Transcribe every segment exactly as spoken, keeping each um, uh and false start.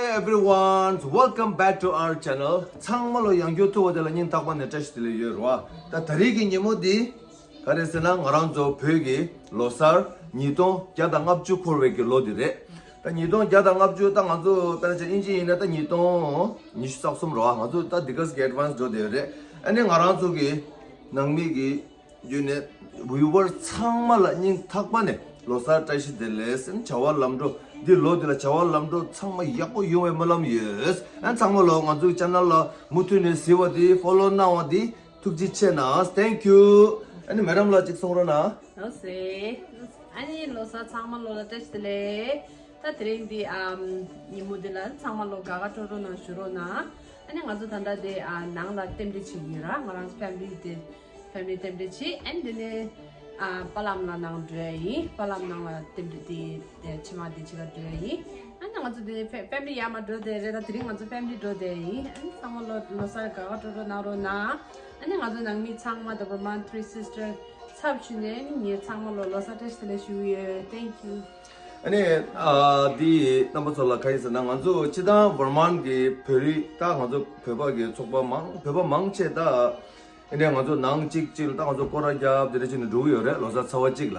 Hey everyone, welcome back to our channel. ཚང་མ་ལོ་ཡང་བསྐྱར་ཐུག་པ་དེ་ལ་སྙིང་ཐག་པ་ནས་བཀྲ་ཤིས་བདེ་ལེགས་ཡོད་རེད་བ། ད་ད་རེས་ཀྱི་ཉིན་མོ་འདི་ག་རེ་ཟེར་ན་ང་རང་ཚོ་བོད་ཀྱི་ལོ་གསར་ཉིས་སྟོང་བརྒྱ་དང་ལྔ་བཅུ་འཁོར་བའི་གི་ལོ་འདི་རེད། ད་ཉིས་སྟོང་བརྒྱ་དང་ལྔ་བཅུ་ད་ང་ཚོ་དཔེར་ན་ཆ་ཨིན་ཇི་ཡིན་ན་ད་ཉིས་སྟོང་ཉི་ཤུ་རྩ་གསུམ་རེད་བ། ང་ཚོ་ད་འདི་ག་ཙམ་གྱི་ཨེཌ་ཝན་སི་འགྲོ་བསྡད་ཡོད་རེད། ཨ་ནི་ང་རང་ཚོ་གི་ནང་མི་གི་བརྒྱུད་ནས་ཝིའུ་ཝར་ཚང་མ་ལ་སྙིང་ཐག་པ་ནས་ལོ་གསར་བཀྲ་ཤིས་བདེ་ལེགས་ཟེར་ནས། བྱ་བ་ལམ་འགྲོ་འདི་ལོ་འདི་ལ་བྱ་བ་ལམ་འགྲོ་ཚང་མ་ཡག་པོ་ཡོང་བའི་སྨོན་ལམ་ཡོད། ཨ་ཚང་མ་ལོ་ང་ཚོའི་ཅེ་ནལ་ལ་མུ་མཐུད་ནས་གཟིགས་པ་འདི་ཕོ་ལོ་གནང་བ་འདི་ཐུགས་རྗེ་ཆེ་གནང་། Thank you། ཨ་ནི་མེ་ཌམ་ལ་གཅིག་གསུང་རོགས་གནང་། ལགས་སེ། ཨ་ནི་ལོ་གསར་ཚང་མ་ལོ་ལ་བཀྲ་ཤིས་བདེ་ལེགས། ད་དེ་རིང་འདི་ཨམ་ཉིན་མོ་འདི་ལ་ཚང་མ་ལོ་དགའ་དགའ་སྤྲོ་སྤྲོ་ནང་བཞུགས་རོགས་གནང་། ཨ་ནི་ང་ཚོ་ད་ལྟ་དེ་ཨ་ནང་ལ་རྟེན་འབྲེལ་བྱེད་ཀྱི་ཡོད་ར། ང་རང་ཚོ་ཕེ་མི་ལི་དེ་ཕེ་མི་ལི་རྟེན་འབྲེལ་བྱེད། ཨ་ནི་དེ་ནས་ཨ་པཱ་ལགས་ལགས་ནང་འགྲོ་ཡ་ཡིན། པཱ་ལགས་ནང་ལ་རྟེན་འབྲེལ་དེ་དེ་ཕྱི་མ་དེ་བྱེད་ག་འགྲོ་ཡ་ཡིན། ཨ་ནི་ང་ཚོ་དེ་ནས་ཕེ་ཕེ་མི་ལི་ཡར་མར་འགྲོ་བསྡད་རེད། ད་དེ་རིང་ང་ཚོ་ཕེ་མི་ལི་འགྲོ་བསྡད་ཡ་ཡིན། ཨ་ནི་ཚང་མ་ལོ་ལོ་གསར་དགའ་དགའ་སྤྲོ་སྤྲོ་གནང་རོགས་གནང་། ཨ་ནི་ང་ཚོ་ནང་མི་ཚང་མ་དང་བར་མ་ཐི་རི་སིས་ཊར་ཚབ་བྱས་ནས་ཨ་ནི་ངས་ཚང་མ་ལོ་ལོ་གསར་བཀྲ་ཤིས་བདེ་ལེགས་ཞུ་ཡོད། Thank you། ཨ་ནི་ཨ་འདི་རྣམ་པ་ཚོ་ལ་ག་ཡིན་ཟེར་ན་ང་ཚོ་སྤྱིར་བཏང་ཝར་མན་གྱི་བོད་རིགས་ད་ང་ཚོ་བོད་པ་གི་ཚོགས་པ་མང་བོད་པ་མང་ཆེ་ད་ཨ་ནི་ང་ཚོ་ནང་གཅིག་གཅིག་ལ་ད་ང་ཚོ་སྐོར་ར་རྒྱབ་དེ་འདྲ་བྱས་ནས་འགྲོ་གི་ཡོད་རེད། ལོ་གསར་ཚར་བ་གཅིག་ལ།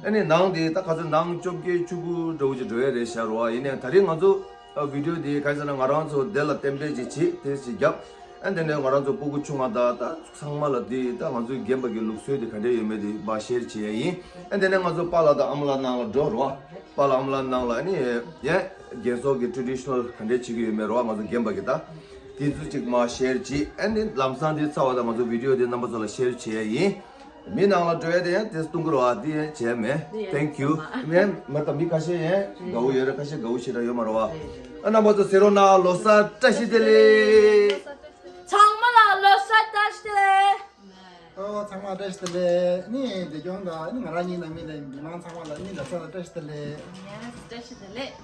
ཨ་ནི་ནང་དེ་ད་ག་ཚོད་ནང་བཅོ་བརྒྱད་བཅུ་དགུ་འདྲ་བོ་ཅིག་འགྲོ་ཡ་རེད་ཤག་རེད་བ། ཡིན་ནའི་ད་རེས་ང་ཚོ་ཨ་བི་ཌིའོ་དེ་ག་རེ་ཟེར་ན་ང་རང་ཚོ་དེ་ལ་རྟེན་འབྲེལ་ཅིག་བྱེད་དེ་ཅིག་རྒྱབ། ཨ་དེ་ནས་ང་རང་ཚོ་སྤུ་གུ་ཆུང་བ་དང་ད་ཚང་མ་ལ་དེ་ད་ང་ཚོའི་རྒན་པ་གི་ལུགས་སྲོལ་དེ་ག་འདྲས་ཡོད་མེད་དེ་མར་ཤེར་བྱེད་ཡ་ཡིན། ཨ་དེ་ནས་ང་ཚོ་པཱ་ལགས་དང་ཨ་མ་ལགས་ནང་ལ་འགྲོ་རོགས། པཱ་ལགས་ཨ་མ་ལགས་ནང་ལ་ཨ་ནི་ཡ་རྒན་ཚོ་གི་ཊེ་རེ་ཌི་ཤི་ནལ་ག་འདྲས་བྱེད་ཀྱི་ཡོད་མེད་རོགས། ང་ཚོ་རྒན་པ་གི་ད་དེ་ཚོ་ཅིག་མར་ཤེར་བྱེད། ཨ་ནི་ལམ་སང་དེ་ཚར་བ་དང་ང་ཚོ་བི་ཌིའོ་དེ་རྣམ་པ་ཚོ་ལ་ཤེར་བྱེད་ཡ་ཡིན། མི་ནང་ལ་འགྲོ་ཡ་དེ་ཡང་དེ་གཏོང་གི་རོགས། ཨ་དེ་ཡང་བྱས་མེད། Thank you། མེད་མ་ད་མི་ཁ་ཤས་ཡང་དགའ་བོ་ཡོད་རེད། ཁ་ཤས་དགའ་བོ་ཞེ་དྲག་ཡོད་མ་རེད་བ། ཨ་རྣམ་པ་ཚོ་གཟིགས་རོགས་གནང་། ལོ་གསར་བཀྲ་ཤིས་བདེ་ལེགས། ཚང་མ་ལ་ལོ་གསར་བཀྲ་ཤིས་བདེ་ལེགས། ཨོ་ཚང་མ་བཀྲ་ཤིས་བདེ་ལེགས། ནི་བདེ་སྐྱོང་དང་ནི་ང་རང་གཉིས་ནང་མི་དང་མི་མང་ཚང་མ་ལ་ནི་ལོ་གསར་བཀྲ་ཤིས་བདེ་ལེགས། Yes། བཀྲ་ཤིས་བདེ་ལེགས།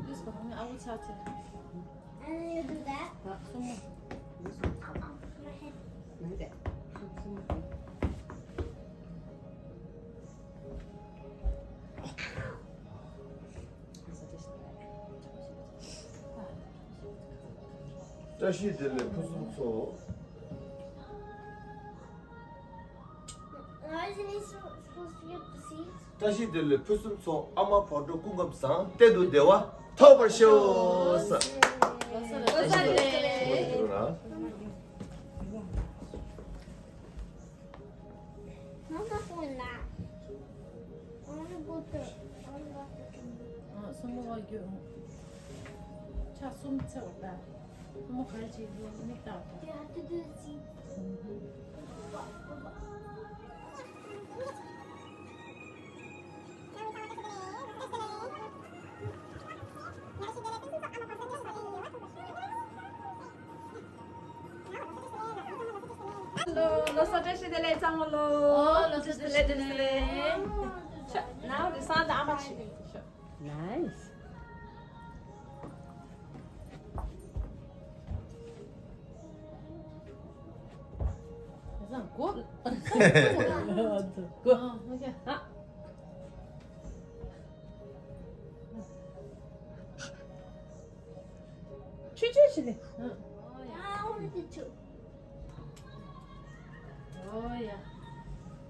This one, I will tell you. And you do that? བཀྲ་ཤིས་བདེ་ལེགས་ཕུན་སུམ་ཚོགས། Why isn't he so- supposed to get the seeds? བཀྲ་ཤིས་བདེ་ལེགས་ཕུན་སུམ་ཚོགས། ཨ་མ་བག་དྲོ་སྐུ་ཁམས་བཟང་། གཏན་དུ་བདེ་བ་ཐོབ་པར་ཤོག། ལོ་གསར་བཀྲ་ཤིས་བདེ་ལེགས། Mama, go in that. I wanna go to- I wanna go to- ཨ་སྲུ་མོ་བ་རྒྱུ། ཆ་གསུམ་ཚེ་བ་ད། སྲུ་མོ་ག་རེ་བྱེད་རྒྱུ་མིག་ལྟ་བ། They have to do the seeds. ལོ་ལོ་གསར་བཀྲ་ཤིས་བདེ་ལེགས་ཚང་མ་ལོ། ཨོ་ལོ་གསར་བཀྲ་ཤིས་བདེ་ལེགས། བདེ་ལེགས། ཤ་ནའོ་རི་སང་དང་ཨ་མ་ཆི། ཤ། Nice། ཨོ་ཁེ། ཨ། ཆུ་ཆུ་ཆུ་ལེ། ཨ། ཨོ་ཡ།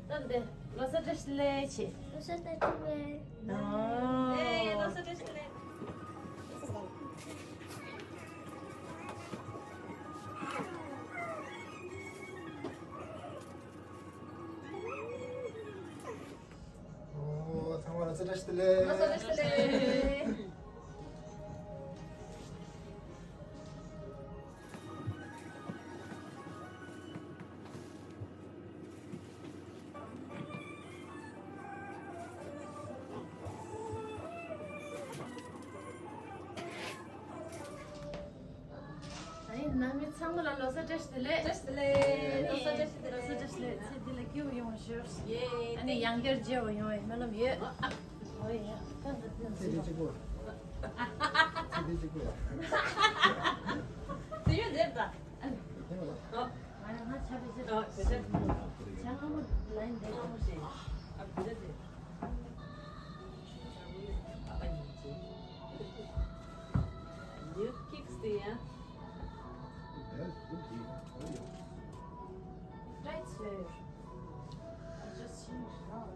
ད་འདི་ལོ་གསར་བཀྲ་ཤིས་བདེ་ལེགས་བྱེད། ལོ་གསར་བཀྲ་ཤིས་བདེ་ལེགས། ཨ། ཨེ་ལོ་གསར་བཀྲ་ཤིས་བདེ་ལེགས། ཨོ་ཚང་མ་ལ་ཚེ་བཀྲ་ཤིས་བདེ་ལེགས། ལོ་གསར་བཀྲ་ཤིས་བདེ་ལེགས། ཨ་ནི་ནང་མི་ཚང་མ་ལ་ལོ་གསར་བཀྲ་ཤིས་བདེ་ལེགས། བཀྲ་ཤིས་བདེ་ལེགས། ལོ་གསར་བཀྲ་ཤིས་བདེ་ལེགས། ལོ་གསར་བཀྲ་ཤིས་བདེ་ལེགས། ཚེ་འདི་ལ་སྐྱིད་པོ་ཡོང་བ་ཞུ། ཡེ། ཨ་ནི་ཡང་བསྐྱར་མཇལ་བ་ཡོང་བའི་སྨོན་ལམ་ཡོད། ཨ། ཨོ་ཡ། ད་ད་ད་ཚེ་འདི་གཅིག་པོ། ཚེ་འདི་གཅིག་པོ་ཡ། དེ་ཡོད་རེད་ད། ཨ་ནི། དེ་མ་ལ། ཨོ། ང་ཡང་ང་ཆ་བེ་ཆ། ཨོ་བེ་ཆ། ཆ་ང་ New kicks there. Right, sir. I just changed now.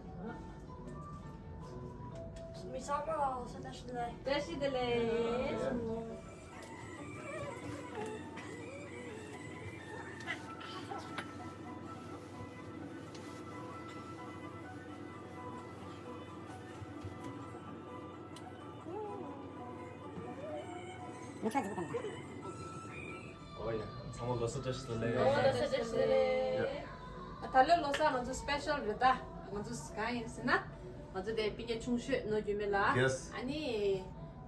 མི་ཚང་མ་ལ་ལོ་གསར་བཀྲ་ཤིས་བདེ་ལེགས། བཀྲ་ཤིས་བདེ་ལེགས། ནུ་ཁྲ་འཛུགས་དང་། ཨོ་ཡ། ཚང་མ་ལོ་གསར་བཀྲ་ཤིས་བདེ་ལེགས། ལོ་གསར་བཀྲ་ཤིས་བདེ་ལེགས། ད་ལོའི་ལོ་གསར་ང་ཚོ་སི་པེ་ཤལ་རེད་ད། ང་ཚོ་གང་ཡིན་ཟེར་ན། ང་ཚོ་དེ་སྤུན་ཀྱག་ཆུང་ཤོས་ནོར་རྒྱུན་མེད་ལ། Yes. ཨ་ནི།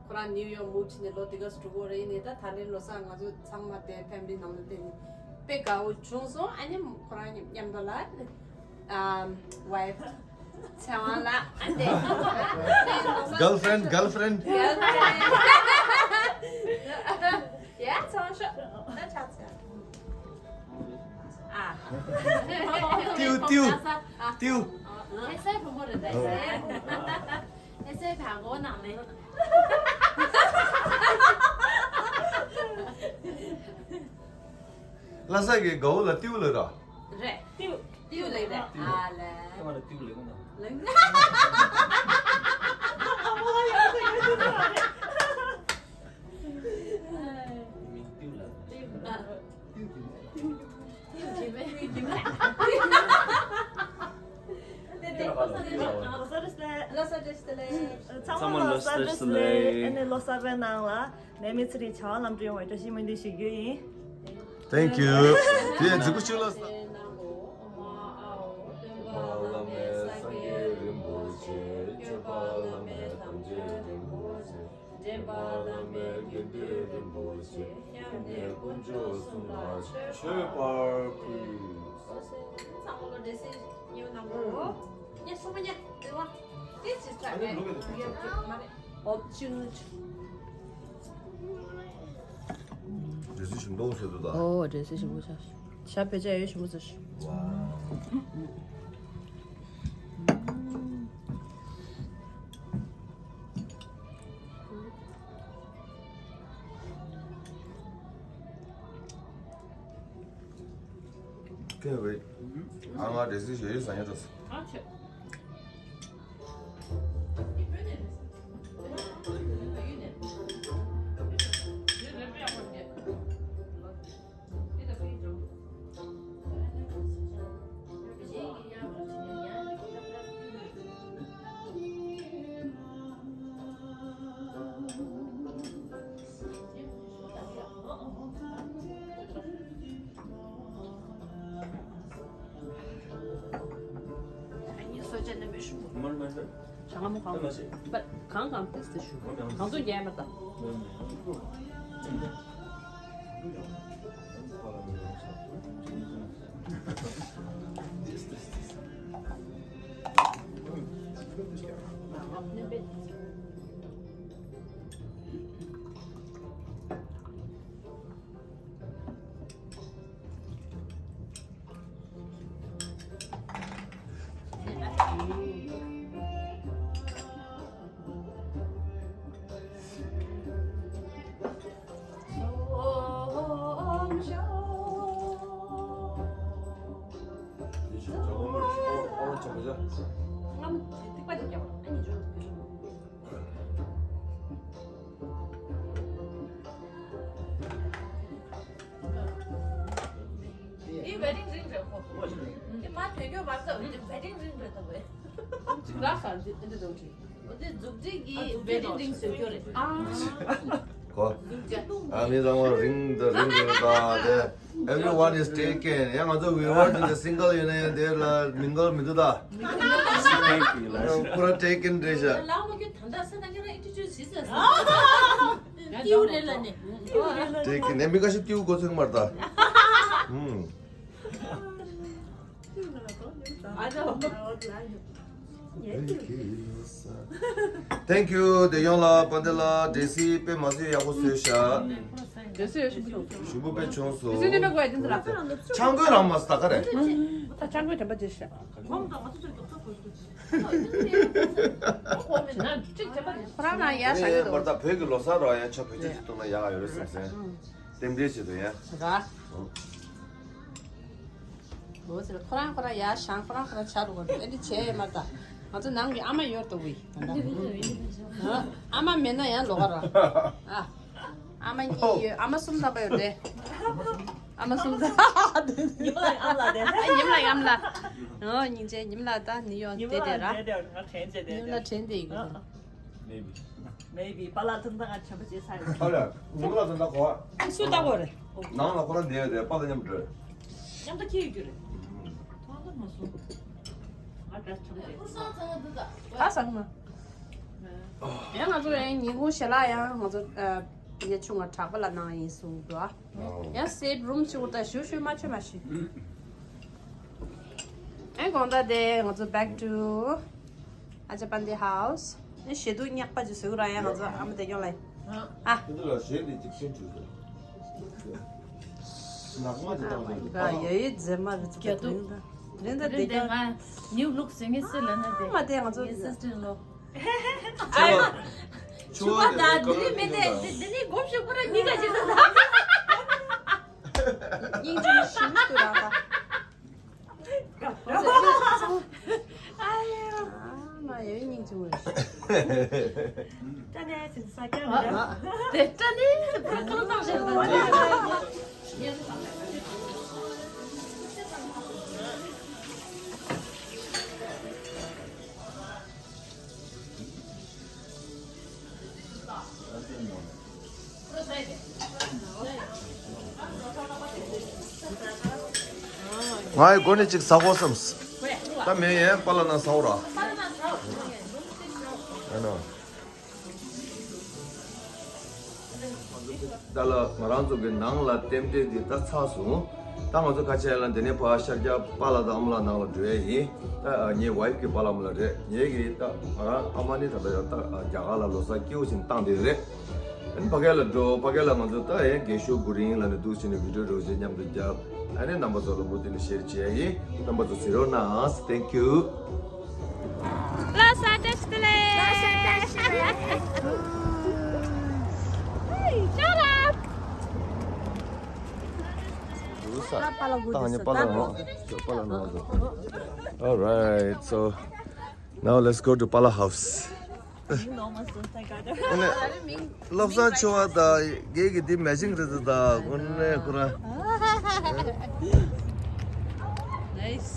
ཁོ་རང་ནིའུ་ཡོག་མུབ་བྱས་ནས་ལོ་དེ་ག་ཙམ་འགྲོ་གི་རེད། ཡིན་ནའི་ད་ད་ལོའི་ལོ་གསར་ང་ཚོ་ཚང་མ་དེ་ཕེ་མི་ལི་ནང་ལ་བསྡད་ནས་དཔེ་དགའ་བོ་བྱུང་སོང་། ཨ་ནི་ཁོ་རང་མཉམ་དུ་ལ། ཨམ། ཝའིཕ། ཚེ་དབང་ལགས། ཨ་ནི། Girlfriend, girlfriend. Girlfriend. Yeah, ཚེ་དབང་ཤོག་ད་ཆ་ཚེ། ཨ། ཏིའུ། ཏིའུ། ཏིའུ། ཨ། ཧེ་སའི་བུ་མོ་རེད་ད། ཧེ་སའི། ཧེ་སའི་བུ་མོ་ནང་ནས། ལྷ་ས་གི་དགའ་བོ་ལ་ཏིའུ་ལབ་ར། རེད། ཏིའུ། ཏིའུ་ལབ་རེད། ཨ་ལེ། ཁྱེད་མ་ལ་ཏིའུ་ལབ་ན། ལབ་ན། མིང་ཏིའུ་ལབ། ཏིའུ་ལབ། ཏིའུ་ལབ། ཏིའུ་ལབ། ལོ་གསར་བཀྲ་ཤིས་བདེ་ལེགས། ལོ་གསར་བཀྲ་ཤིས་བདེ་ལེགས། ཚང་མ་ལོ་གསར་བཀྲ་ཤིས་བདེ་ལེགས། ཨ་ནི་ལོ་གསར་པའི་ནང་ལ། ནད་མེད་ཚེ་རིང་བྱ་བ་ལམ་འགྲོ་ཡོང་བའི་བཀྲ་ཤིས་སྨོན་འདུན་ཞུ་རྒྱུ་ཡིན། Thank you. དེ་ཡང་འཛུགས་སྐྲུན་ལ། འབྲས་སིལ་ཞིམ་པོ་ཟེར་འདུག་ད། ཨོ། འབྲས་སིལ་ཞིམ་པོ་ཤ། ཤ་བེད་སྤྱད་ཡོད་ཞིམ་པོ་ཟེར། ཝའོ། ཁེ་ཝེ། ཨ་ང་འབྲས་སིལ་ཞིམ་པོ་ཟ་ཡ་འགྲོ། ཨ་ཆེ། འདི་ཝེ་ཌིང་རིང་རེད་ཁོ། འདི་མ་དོན་འཁྱོལ་བར་ཚབ་འདི་ཝེ་ཌིང་རིང་རེད་ད་ཝེ། འཇིག་རག་སར་འདི་འདི་འདྲ་འདྲ། འདི་མཛུབ་ཐེལ་གྱི་ཝེ་ཌིང་རིང་བཟོས་རྒྱུ་རེད། ཨ། གོ། ཨ་མི་ཚང་མ་རིང་དང་རིང་རེད་ད་དེ། Everyone is taken. ཡང་ང་ཚོ་we want to be single ཡིན་ན་ཡང་དེ་ལ་མིང་གལ་མི་འདུག་ད། Thank you. ཁོ་རང་taken རེད་ཤག་ལགས་མོ་ཁྱོད་ད་ལྟ་ས་ན་ཁྱོད་རང་ཨི་ཊི་ཅུ་ཟིག་ཟེར་སོང་། ཏིའུ་རེད་ལ་ནི། Taken. ནས་མི་ཁ་ཤས་ཏིའུ་གོ་ཚོད་མ་རེད་ད། ཧུམ། ཨ་ཅོ། Thank you. དེ་ཡོང་ལ་པན་དེ་ལ་འབྲས་སིལ་དཔེ་མ་སྲིད་ཡག་པོ་བཟོས་ཤག་ཡོད་སུ་ཡོད་ཞུ་བུ་ཆུང་སུ། ཞུ་བུ་དཔེ་ཆུང་སུ། ཡོད་སུ་ནི་མེད་གོ་ཡ་དེ་ཚོ་ལ། ཆང་གོས་རང་མ་སྟག་ག་རེད། ད་ཆང་གོས་དྲན་པ་ཅི་ཤ། ཁོ་རང་ཡ་ཤ་གི་འདུག་མར་ད་བོད་ཀྱི་ལོ་གསར་རོ་ཡ་ཆ་བོད་ཆ་ཅིག་གཏོང་ན་ཡག་ཡོད་རེད་བསམ་སེ། རྟེན་འབྲེལ་བྱེད་དུ་ཡ། ར། འོ་ཟེར་ཁོ་རང་ཁོ་རང་ཡ་ཤང་ཁོ་རང་ཁོ་རང་ཆ་རུ་གོ་ཨེ་འདི་བྱས་ཡོད་མ་ད། ང་ཚོ་ནང་གི་ཨ་མ་ཡོད་དོ་བི། ཨ་མ་མེད་ན་ཡང་ལོག་ག་ར། ཨ། ཨ་མ་གཉིས་ཡོད། ཨ་མ་གསུམ་ཐམ་པ་ཡོད་རེད། ཨ་མ་གསུམ་ཐམ་པ། ཉི་མ་ལ་ཨམ་ལ་དེ། ཨ་ཉི་མ་ལ་ཨམ་ལ། ཨོ་སྙིང་རྗེ། ཉི་མ་ལ་ད་ནི་ཡོད་ཉི་མ་དེ་དེ་ལ་ར། དེ་དེ་ང་དྲན་ཅེ་དེ་ཉི་མ་ལ་དྲན་དེ་ཡིན་གི། Maybe. Maybe. པཱ་ལགས་ཐུག་མཐའ་ང་ཆེན་པོ་བྱེད་ས་ཡོད། ཨ་ལས། ཉི་མ་ལ་ད་ལྟ་གོ་བ། སུ་ལྟ་གོ་རེད། ནང་ལ་ཁོ་རང་བསྡད་ཡོད་དེ་པཱ་ལགས་མཉམ་འགྲོ། མཉམ་དུ་ཁྱེར་ཡོད་རྒྱུ་རེད། ཐོག་མ་མ་སོང་། ང་འདྲ་ཆེན་པོ་བྱེད། ཁ་སང་ན། ཡང་ང་ཚོ་ཡང་ཉིན་གུང་ཞལ་ལག་ཡང་ང་ཚོ་ཨ་ཉེ་ཆུང་ང་གྲགས་པ་ལ་གནང་ཡིན་གསུངས་འདུག་ཨ། ཡང་སེབ་རུམ་ཅིག་འོ་ད་ཞུ་ཞུ་མ་ཆོད་མ་ཤི། ཨེ་དགོང་དག་དེ་ང་ཚོ་back to ཨ་ཅག་པན་དེ་house། ཨེ་ཞེ་སྡུག་སྙེག་པ་ཅིག་བཟོས་ར་ཡང་ང་ཚོ་ཨ་མ་དེ་ཡོང་ལ་ཡིན། ཨ། དེ་ཚོ་ལ་ཞེ་འདི་ཅིག་ཤེས་བྱུས་ཟེར། ནག་མ་ཅིག་བཏང་ཟེར། ཡ་ཡི་མཛེས་མ་རེད་ཚོ་རྒྱ་དུ། དེ་རིང་ད་དེ་རིང་དེ་ང་new look ཟེར་ངེས་སེ་ལ་ན་དེ། ཨ་མ་དེ་ང་ཚོ་ངའི་sister in law། ཆུ་བ་ཆུ་བ་ད་དེ་ནི་མི་དེ་དེ་ནི་སྒོམ་ཞིག་པོ་ར་གཉིས་ཀ་ཅིག་ད་ད། སྙིང་རྗེ་ཞིམ་དུ་ར་ད། ཨ་མ་ཡོད་སྙིང་རྗེ་མོ་ཞིག་ཀ་ནས་ཅིག་ས་ཀྱང་མི་འདྲ། དེ་ཀ་ནས་ཁོ་ཁོ་ལ་བཏང་ཞིག་ད། ང་ཡི་སྒོ་ནས་ཅིག་ཟ་དགོས་བསམས། ད་མེད་ཡན་པཱ་ལགས་ན་ཟའོ་ར། ཨ་ནོ། ད་ལ་ང་རང་ཚོ་གི་ནང་ལ་རྟེན་འབྲེལ་འདི་ད་ཚར་སོང་། ད་ང་ཚོ་ཁ་ཆེ་ལ་འདི་ནས་ཕར་ཤར་རྒྱག་པཱ་ལགས་དང་ཨ་མ་ལགས་ནང་ལ་འགྲོ་ཡས་ཡིན། ད་ངའི་ཝའིཕ་གི་པཱ་ལགས་ཨ་མ་ལགས་རེད། ངའི་གི་ད་ང་རང་ཨ་མ་ནི་ད་ལྟ་ཡང་ད་རྒྱ་གར་ལ་ལོ་གསར་སྐྱིད་པོ་ཞིག་བཏང་བསྡད་རེད། ཨ་ནི་ཕ་གི་ལ་འགྲོ། ཕ་གི་ལ་ང་ཚོ་ད་ཡང་རྒས་ཤོས་གུ་རིང་ལ་ནི་འདུག་ཕྱིན་ནས་བི་ཌིའོ་འདྲ་བོ་ཞིག་མཉམ་དུ་རྒྱབ། ཨ་ནི་རྣམ་པ་ཚོ་ལ་མུ་མཐུད་ནས་ཤེར་བྱེད་ཡ་ཡིན། རྣམ་པ་ཚོ་གཟིགས་རོགས་གནང་། Thank you. ལོ་གསར་བཀྲ་ཤིས་བདེ་ལེགས། ལོ་གསར་བཀྲ་ཤིས་བདེ་ལེགས། ལོ་གསར། ད་ངས་པཱ་ལགས་ནོ། པཱ་ལགས་ནོ། All right, so now let's go to Pala house. ཨ་ནི་བློ་བཟང་ཆུང་བ་དང་རྒན་གྱི་འདི་མེ་ཅིང་རེད་འདུག་ད་དངོས་གནས་ཁོ་རང་། Nice.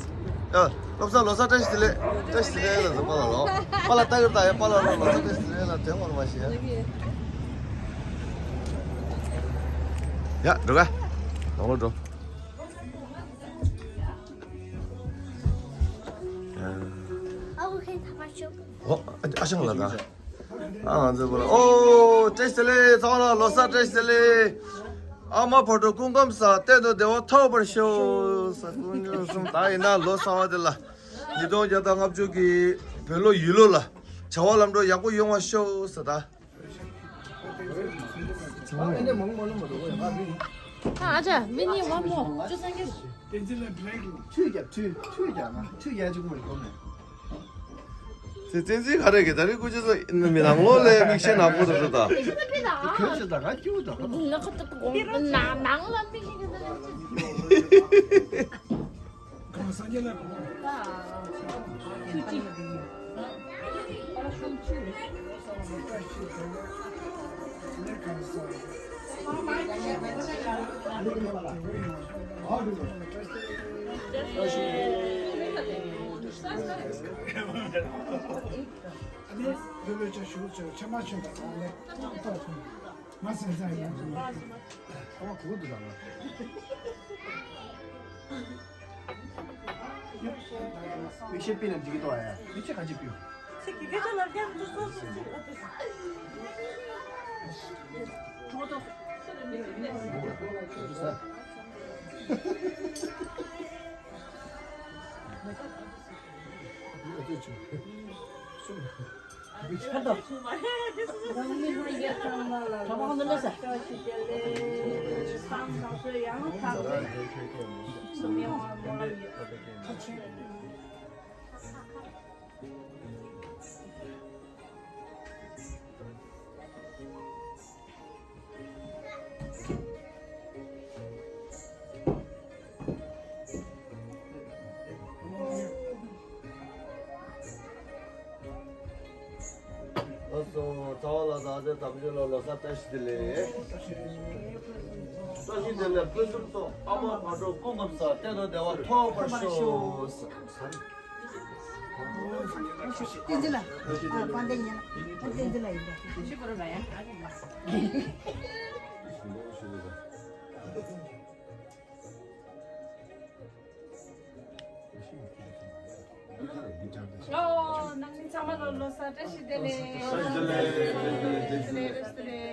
ཨ། བློ་བཟང་ལོ་གསར་བཀྲ་ཤིས་བདེ་ལེགས། བཀྲ་ཤིས་བདེ་ལེགས་ལ་ད་པཱ་ལགས་ལོ། པཱ་ལགས་ལྟ་གི་ད་ཡ། པཱ་ལགས་ལོ་ལོ་གསར་བཀྲ་ཤིས་བདེ་ལེགས་ལ་དྲན་བར་མ་ཤེས་ཡ། ཡ་འགྲོ་ག་ནང་ལོགས་འགྲོ། ཨ་ཁུ་ཁེན་ཐ་མ་ཤོག་ཨོ། ཨ་ཞང་ལ་ད། ཨ་ང་ཚོ་བོ་ལ། ཨོ། བཀྲ་ཤིས་བདེ་ལེགས། ཚང་མ་ལ་ལོ་གསར་བཀྲ་ཤིས་བདེ་ལེགས། ཨ་མ་བག་དྲོ་སྐུ་ཁམས་བཟང་། གཏན་དུ་བདེ་བ་ཐོབ་པར་ཤོག་ཟེར། སྐུ་ཉོ་གསུམ་ད་ཡིན་ན་ལོ་གསར་བ་དེ་ལ་ཉིས་སྟོང་བརྒྱ་དང་ལྔ་བཅུ་གི་བོད་ལོ་ཡུལ་ལོ་ལ་བྱ་བ་ལམ་འགྲོ་ཡག་པོ་ཡོང་བར་ཤོག་ཟེར་ད། ཨ་ཅག་མི་གཉིས་ཝན་མོ་བཅུ་ཚང་གི། བཅུ་རྒྱབ་བཅུ་བཅུ་རྒྱབ་ན་བཅུ་རྒྱབ་ཅིག་མོ་རེད་གོ་མེད། ཚེ་བཙན་འཛིན་ག་རེ་གི་ད་རེས་སྐུ་མཁྱེན་ཚོ་མི་ནང་ལོགས་ལས་མིག་ཤེལ་ནག་པོ་རེད་ད། གོན་ཆེ་ད་ང་སྐྱིད་པོ་ད། ལ་ཁ་ཏུ་གོང་ནང་ནང་ལ་མིག་ཤེལ་གི་ད། གང་སངས་རྒྱས་ལ་གང་། ཨ་ནི་བོད་བོད་ཅག་ཞུ་ཅག་ཆ་མ་ཆོད་པ་དང་ལས་ཏག་ཏག་མ་སེམས་ས་ཡོང་། ཨ་མ་གོ་འདུག་ད་ང་། མིག་ཤེལ་པི་ན་འགྲིག་གི་འདུག་ཨ། མིག་ཤེལ་ག་ཅིག་པིའོ། ཚེ་གི་སྐད་ཆ་ལབ་རྒྱབ་འདུག་སོ་སོ་སོ་ཨ་ཏི། ཁྲོ་ཏོ། ལགས་སོ། རྩ་བ་ལ་བདག་ཅག་དམ་ཆོས་ལ་ལོ་གསར་བཀྲ་ཤིས་བདེ་ལེགས། བཀྲ་ཤིས་བདེ་ལེགས། ཕུན་སུམ་ཚོགས། ཨ་མ་མ་འགྲོ་སྐུ་ཁམས་བཟང་། གཏན་དུ་བདེ་བ་ཐོབ་པར་ཤོག། བསྟན་འཛིན་ལགས། ཨ། དཔལ་ལྡན་ཡིན་ལ། བསྟན་འཛིན་ལགས་ཡིན་པས། ཨོ། ནང་མི་ཚང་མ་ལ་ལོ་གསར་བཀྲ་ཤིས་བདེ་ལེགས། བཀྲ་ཤིས་བདེ་ལེགས། བཀྲ་ཤིས་བདེ་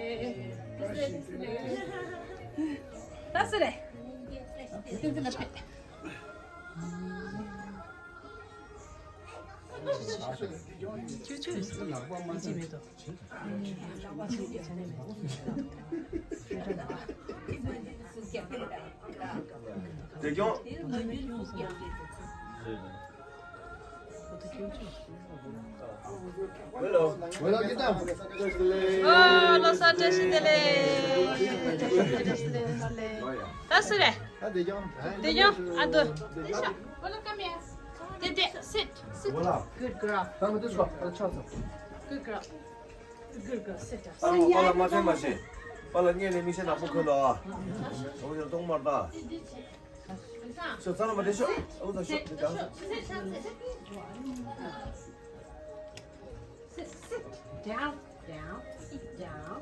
ལེགས། བཀྲ་ཤིས་བདེ་ལེགས། ད་སུ་རེད། བསྟན་འཛིན་ལགས་ཕེབས། ཁྱོད་ཁྱོད་ཡིན་གཅིག་མེད་དོ། བདེ་སྐྱོང་། ཨོ། ལོ་གསར་བཀྲ་ཤིས་བདེ་ལེགས། བཀྲ་ཤིས་བདེ་ལེགས། ད་སུ་རེད། བདེ་སྐྱོང་། ཨ། དོ། དེ་དེ། Sit, sit. Good girl. Good girl. Good girl. Sit down. པཱ་ལགས་མ་འཐེན་མ་བྱེད། པཱ་ལགས་སྔོན་ནས་མིག་ཤེལ་ནག་པོ་གོན་ལ། ཨ། འོ་ཡ། གཏོང་མར་ད། ཤོག་ཚང་མ་དེ་ཤོག་ཨུ་ཚང་ཤོག་དེ་ཤོག Sit, sit down, down, sit down.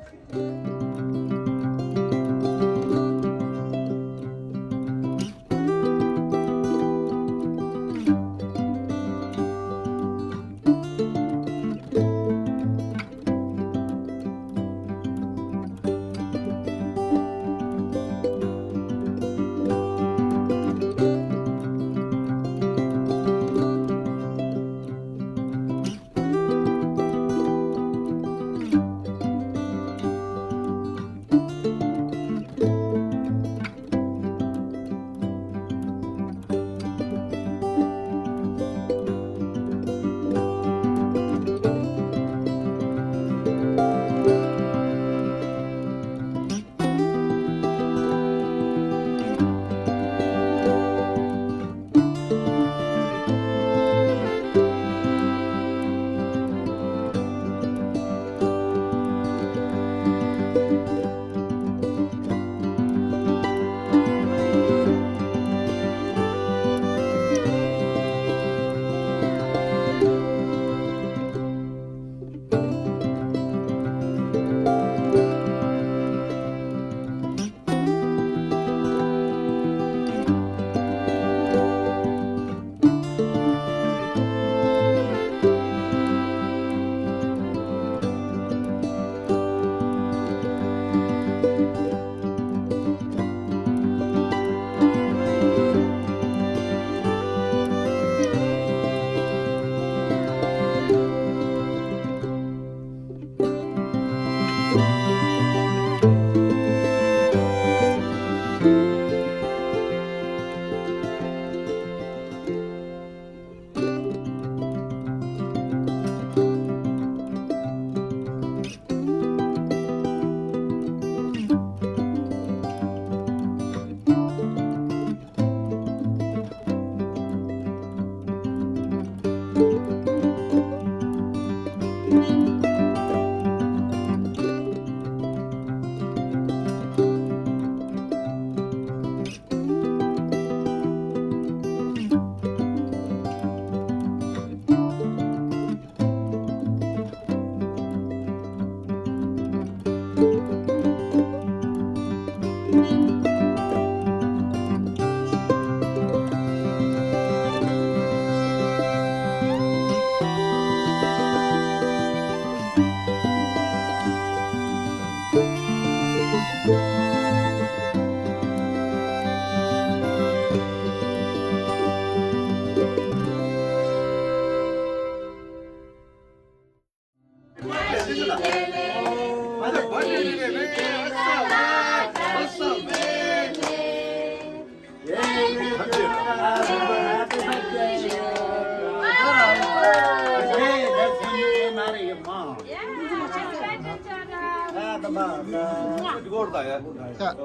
ད་ཡ། ཡ། བྱང་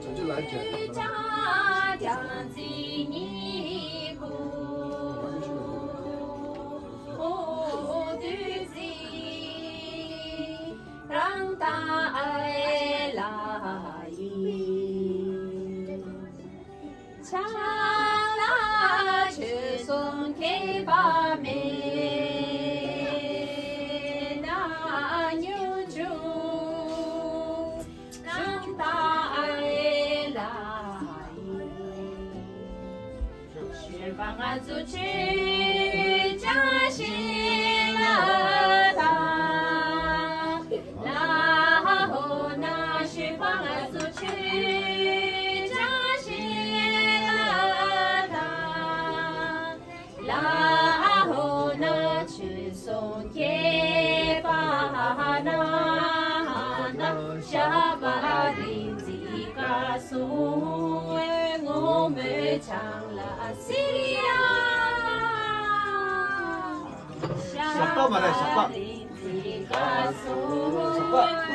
ཆུབ་ལ་བྱེད། རང་དང་ཨའི་ལ་ཡིན། ཆ་ལ་ཆོས་སོང་ཁྱད་པར་མེད་ན་མྱུར་འབྱུང་རང་དང་ཨའི་ལ་ཡིན། ཤེས་པ་ང་ཚོ་ཆོས་ཅན་ཤེས་ལ་དང་། ལ་ཧོ་ན་ཤེས་པ་ང་ཚོ་ཆོས་ཅན་ཤེས་ལ་དང་། ལ་ཧོ་ན་ཆོས་སོང་ཁྱད་པར་ན་ན་ཤ་བ་རི་འཛི་ཀ་སོང་བའི་ངོ་མེད་ཆང་ལ་སི་རི་ཡ། ཞབས་ཏོག་མ་རེད། ཞབས་ཏོག། ཞབས་ཏོག།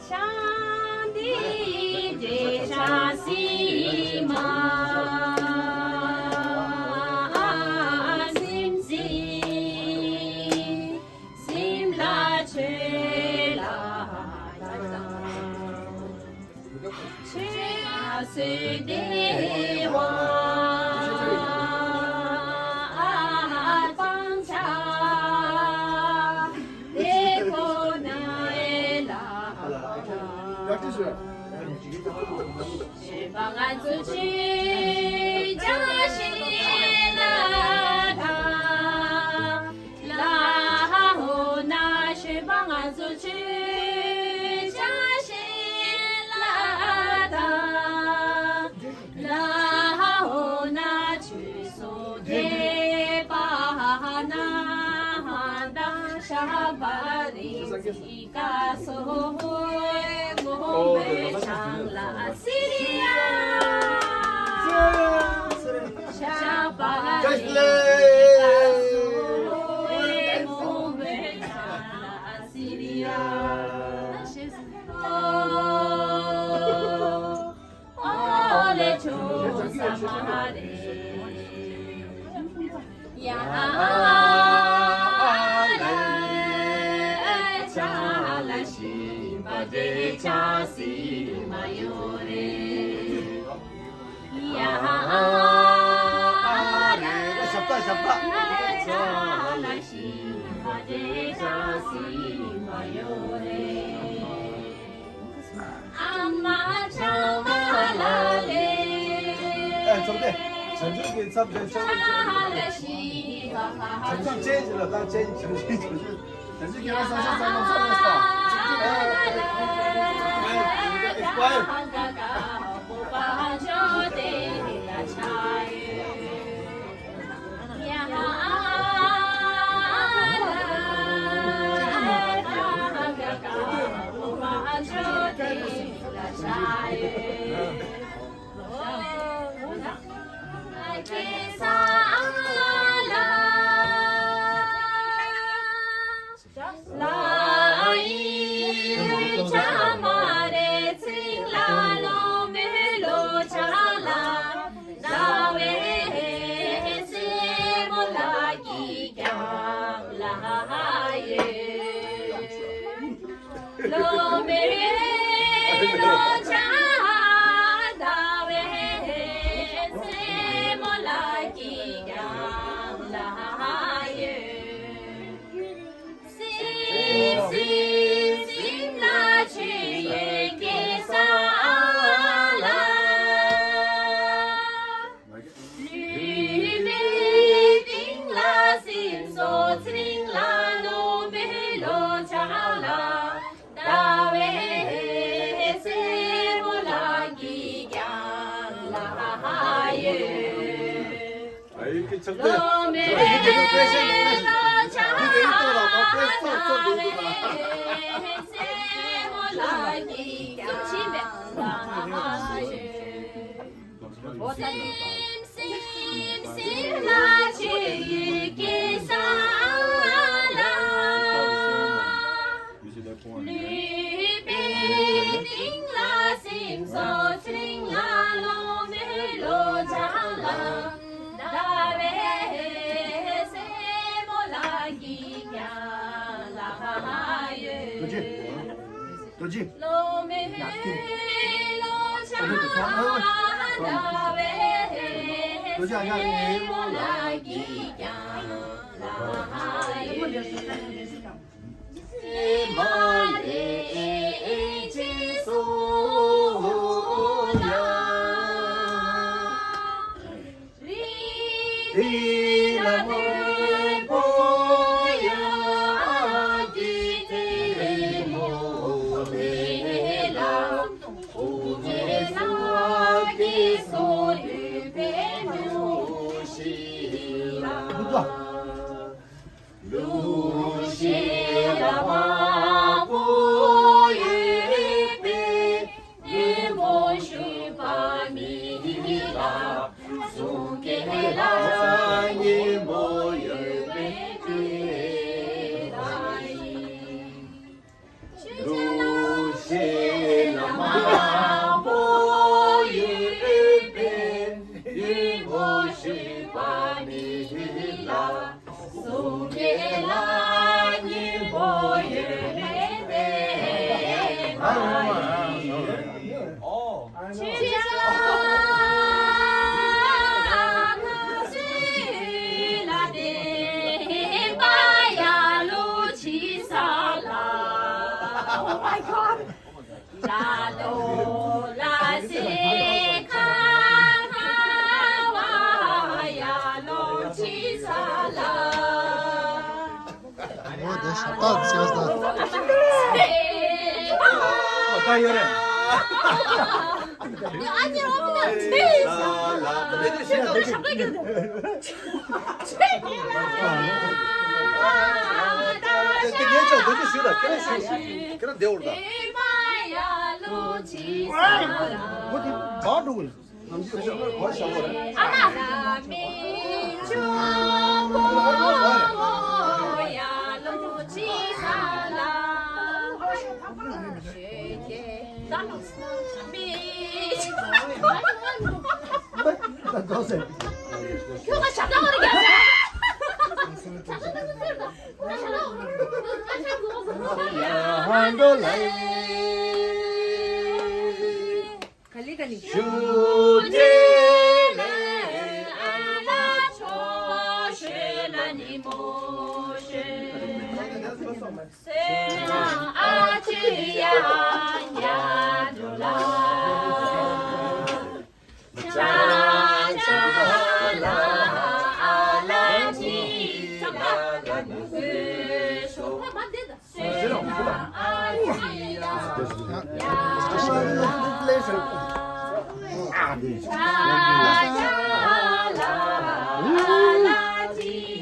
ཆང་འདི་འདྲེ་ཆ་སི་མ་སིམ་སི་སིམ་ལ་ཆོས་ལ་ཆོས་སུ་བདེ་བ་སྤང་བྱ། དེ་ཁོ་ན་ཨེ་ལ། ཤེས་པ་ང་ཚོ་ཆོས་ཅན་ཤེས་ལ་དང་། ལ་ཧོ་ན་ཤེས་པ་ང་ཚོ་ཆོས་ཅན་ཤེས་ལ་དང་། ལ་ཧོ་ན་ཆོས་སོ་དེ་པ་ན་ཧ་ད་ཤ་བ་རི་སི་ཀ་སོ་ཧོ་མོ་བེ་ཆང་ལ་སི་རི་ཡ། ཤ་བ་རི་སི་ཀ་སོ་ཧོ་མོ་བེ་ཆང་ལ་སི་རི་ཡ། ཨོ་ལེ་ཆུ་ས་མ་རེ། ཡ་ཧ་ལེ་ཆ་ལ་ཤི་བ་དེ་ཆ་སི་མ་ཡོ་རེ། ཡ་ཧ་ལེ་ཆ་ལ་ཤི་བ་དེ་ཆ་སི་མ་ཡོ་རེ། ཨ་མ་ཆ་མ་ལ་ལེ། ཨེ་ཚོགས་ཏེ། བྱང་ཆུབ་ཀྱི་ཚབ་དེ་ཆ་ལ་ཤི་བ། བྱང་ཆུབ་ཅན་ཞིག་ལ་ད་ཅན་བྱང་ཆུབ་ཀྱི་ཚབ། བྱང་ཆུབ་ཀྱི་རང་ས་ཤ་ཚང་མ་ཚང་མ་ས། ཨེ་ཨེ་ཨེ་ཨེ། ལུས་པའི་གཏིང་ལ་སེམས་སོ་ཚིང་ལ་ལོ་མེ་ལོ་ཆ་ལ་ཟླ་བའི་སེ་མོ་ལ་གི་ཀྱང་ལ་ཡོད། རྡོ་རྗེ། ལོ་མེ་ལོ་ཆ་ལ་ཟླ་བའི་སེ་མོ་ལ་གི་ཀྱང་ལ་ཡོད། ལུས་ཤེས་ལ་མང་པོ་ཡོད་པས། སྙིང་པོ་ཞུས་པ་མི་ལ་གསུང་སྐད་ལ་སྙིང་པོ་ཡོད་པས། ལུས་ཤེས་ལ་མང་པོ་ཡོད་པས། སྙིང་པོ་ཞུས་པ་མི་ལ་གསུང་སྐད་ལ་སྙིང་པོ་ཡོད་མེད་པས། ཨོ། ཆོས་ཅན་ག་ཟུག་ལ་བརྟེན་པ་ཡ་ལོ་ཆི་ས་ལ། Oh my God. ལ་དོ་ལ་སེ་ཁ་ཁ་བ་ཡ་ལོ་ཆི་ས་ལ། འོ་དེ་ཞབས་སྟག་ཟེར་ས། ཨོ་ད་ཡོད་རེད། ཨ་ནི་འོ་ན་ཆི་ས་ལ།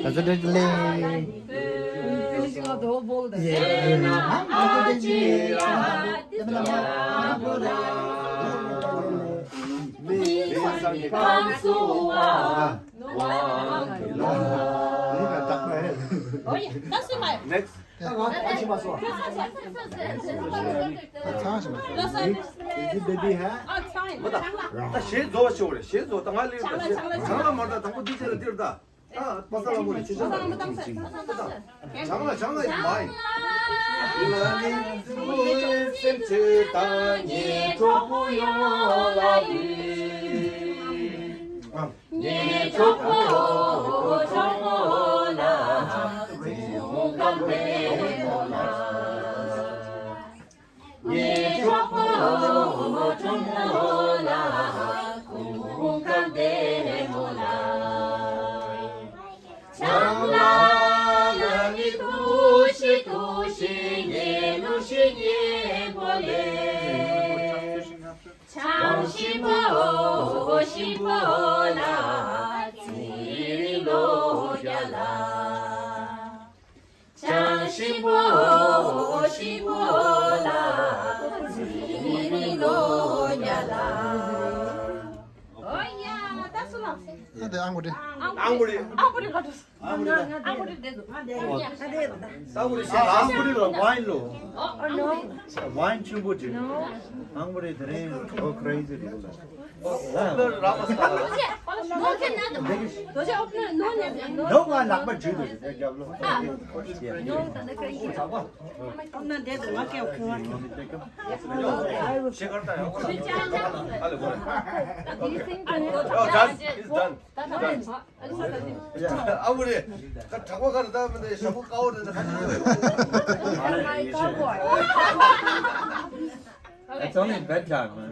That's a good play. Finishing of the whole bowl. Yeah. Oh, yeah. That's in my next. Is it baby hair? ད་ཞེས་རྫོགས་ཤོག་རེད། ཞེས་རྫོགས། ད་ང་ལས་ད་ཞེས་བྱང་ལ་མ་ད་དང་པོ་འདི་ཅེ་ལ་འདིར་ད། ད་པ་ས་ལ་མོ་རེད། ཆེ་ཆུང་ད་བྱང་ལ་བྱང་ལ་ཡིན་མ་ཡིན། ལ་ནི་ཚུལ་སེམས་ཚེ་དང་ཉེ་གྲོགས་པོ་ཡོང་ལ་ཡིན། ཉེ་གྲོགས་པོ་གྲོགས་པོ་ལ་ཚུལ་གང་བས་མོ་ལ། ཉེ་གྲོགས་པོ་གྲོགས་པོ་ལ་ཁུངས་སྐར་ལྡེ་མོ་ལ། བྱང་ལ་ལ་ནི་ཐུགས་ཤིག་ཐུགས་ཤིག་ཉེ་ལུ་ཤིག་ཉེ་པོ་ལེ། བྱང་ཞིང་པོ་ཞིང་པོ་ལ་ཚེ་རིང་ལོ་བརྒྱ་ལ། བྱང་ཞིང་པོ་ཞིང་པོ་ལ་ཚེ་རིང་ལོ་བརྒྱ་ལ། ཨོ་ཡ་ད་སུ་ལ། ཨ་དེ་ཨང་གོ་དེ། ཨང་པུ་རི། ཨང་པུ་རི་ག་འགྲོ། ཨང་པུ་རི་ལ་ཝའིན་ལོ། ཨང་པུ་རི་ཆུང་པོ་ཅིག་ཨང་པུ་རི་དེ་རིང་ཨོ་ཁི་རེ་ཛི་རེད། ལོ་ང་ལག་པ་འཇུས་འདུག་རྒྱབ་ལོ། ཨ་ན་འདས་དུ་ང་སྐད་ཁུ་བ། ཤེས་ཀར་ད་ཡོང་གོ། ཨ་ལེ་གོ་རེ། ཨོ་ཇ་ཨིས་ཌན། ཨ་བུ་རེ། ཁ་གྲགས་པ་ཁ་རེ་ད་མི་འདི་ཞྭ་མོ་དཀར་པོ་རེ་ད་ཁ་ཅིག་ཡོད། It's only bedtime, man.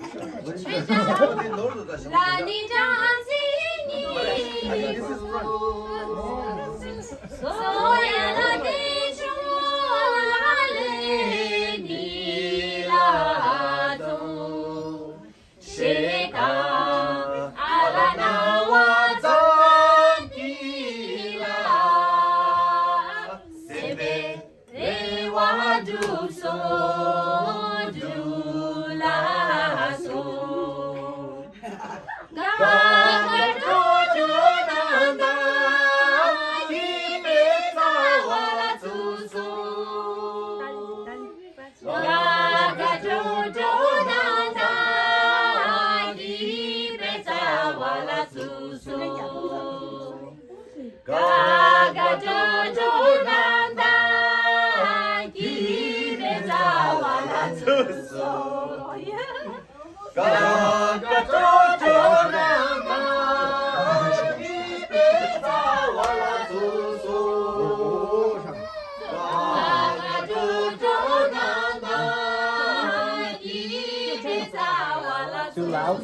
Too loud?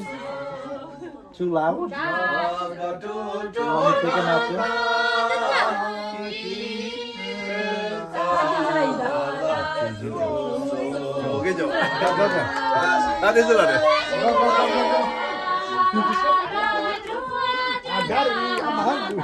Too loud? You want me to take him out too? Okay, Joe. That is a lot. I got it. I'm hungry.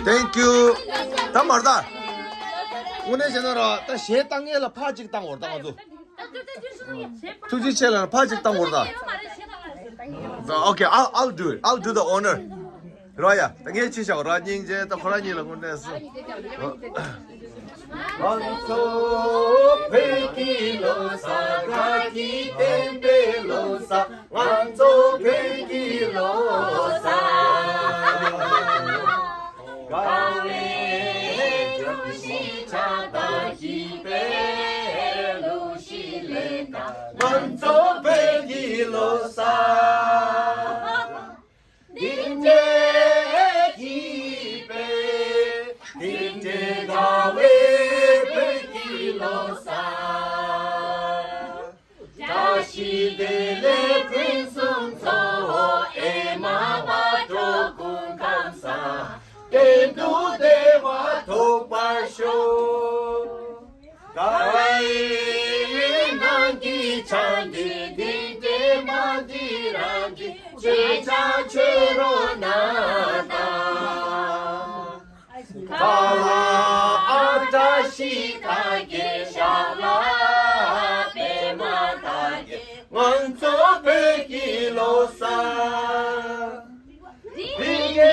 Thank you. ད་མར་ད། དངོས་གནས་བྱས་ན་ར་ད་གཞས་བཏང་མཁན་ལ་ཕར་གཅིག་བཏང་འོར་ད་ང་ཚོ། ཐུགས་རྗེ་ཆེ་ལ་ཕར་གཅིག་བཏང་འོར་ད། Okay, I'll, I'll do it. I'll do the honor. ར་ཡ། ད་ངས་ཅི་བྱ་བ་ར་སྙིང་རྗེ་ད་ཁོ་ར་གཉིས་ལ་དངོས་གནས་སུ། ང་ཚོ་བོད་ཀྱི་ལོ་གསར་དགའ་སྐྱིད་ལྡན་པའི་ལོ་གསར། ང་ཚོ་བོད་ཀྱི་ལོ་གསར། དགའ་བའི་སྒྲོམ་གཞི་ཆགས་ ལོ་གསར། འདི་འདྲའི་སྐྱིད་པའི། འདི་འདྲའི་དགའ་བའི་བོད་ཀྱི་ལོ་གསར། བཀྲ་ཤིས་བདེ་ལེགས་ཕུན་སུམ་ཚོགས། ཨེ་མ་བག་དྲོ་སྐུ་ཁམས་བཟང་། གཏན་དུ་བདེ་བ་ཐོབ་པར་ཤོག། དགའ་བའི་ནང་གི་ཆང་འདི། འདི་འདྲའི་མ་འདི་རང་གི་ཆོས་ཆགས་ཆོས་རོ་ན་ད། ཁ་ལ་ཨ་བཀྲ་ཤིས་དར་རྒྱས། ཤ་ལ་པད་མ་དར་རྒྱས། ང་ཚོ་བོད་ཀྱི་ལོ་གསར། འདི་འདྲའི་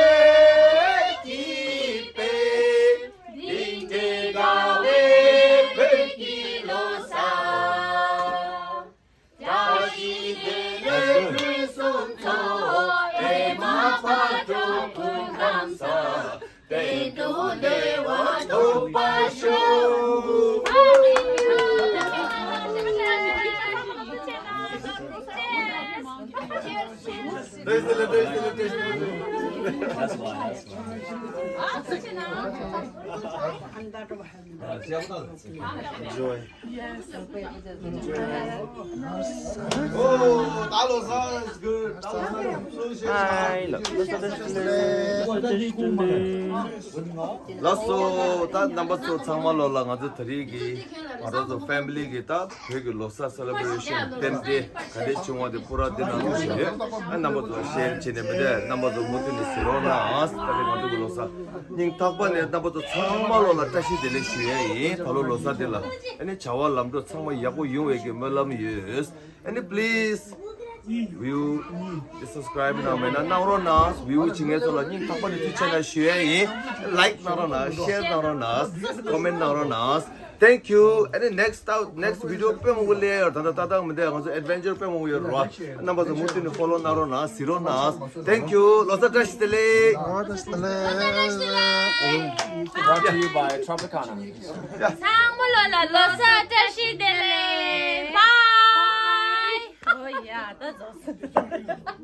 སྐྱིད་པའི། འདི་འདྲའི་དགའ་བའི་བོད་ཀྱི་ལོ་གསར། བཀྲ་ཤིས་བདེ་ལེགས་ཕུན་སུམ་ཚོགས། ཨེ་མ་བག་དྲོ་སྐུ་ཁམས་བཟང་། གཏན་དུ་བདེ་བ་ཐོབ་པར་ཤོག། Enjoy. Oh, that was good. That was good. Hi, look, look at this. ལགས་སོ། ད་རྣམ་པ་ཚོ་ཚང་མ་ལོ་ལ་ང་ཚོ་དེ་རིང་གི་ང་རང་ཚོ་ཕེ་མི་ལི་གི་ད་བོད་ཀྱི་ལོ་གསར་སེ་ལེ་བྷ་རེ་ཤན་རྟེན་འབྲེལ་ག་འདྲས་བྱུང་བ་དེ་པུ་ར་དེ་ནང་བླུགས་བཞིན་ཡོད། ཨ་རྣམ་པ་ཚོ་ཤེར་བྱས་ནས་མི་འདྲ་རྣམ་པ་ཚོ་མུ་མཐུད་ནས་གཟིགས་རོགས་གནང་། ད་རེས་ང་ཚོ་གི་ལོ་གསར་སྙིང་ཐག་པ་ནས་རྣམ་པ་ཚོ་ཚང་མ་ལོ་ལ་བཀྲ་ཤིས་བདེ་ལེགས་ཞུ་ཡ་ཡིན། ད་ལོ་ལོ་གསར་དེ་ལ་ཨ་ནི་བྱ་བ་ལམ་འགྲོ་ཚང་མ་ཡག་པོ་ཡོང་བའི་གི་སྨོན་ལམ་ཡོད། ཨ་ནི་please view དེ་subscribe གནང་མེད་ན་གནང་རོགས་གནང་། view བྱེད་མཁན་ཚོ་ལ་སྙིང་ཐག་པ་ནས་ཐུགས་རྗེ་ཆེ་ཞུ་ཡ་ཡིན། Like གནང་རོགས་གནང་། Share གནང་རོགས་གནང་། Comment གནང་རོགས་གནང་། Thank you. ཨ་ནི་next out next video དཔེ་མང་པོ་སླེབས་ཡོད། ད་ལྟ་ཏག་ཏག་མི་འདུག་ང་ཚོ་adventure དཔེ་མང་པོ་ཡོད་རེད་བ། རྣམ་པ་ཚོ་མུ་མཐུད་ནས་follow གནང་རོགས་གནང་། གཟིགས་རོགས་གནང་། Thank you. ལོ་གསར་བཀྲ་ཤིས་བདེ་ལེགས། ལོ་གསར་བཀྲ་ཤིས་བདེ་ལེགས། Brought to you by Tropicana. ཚང་མ་ལོ་ལ་ལོ་གསར་བཀྲ་ཤིས་བདེ་ལེགས། Bye. Oh yeah, that's awesome.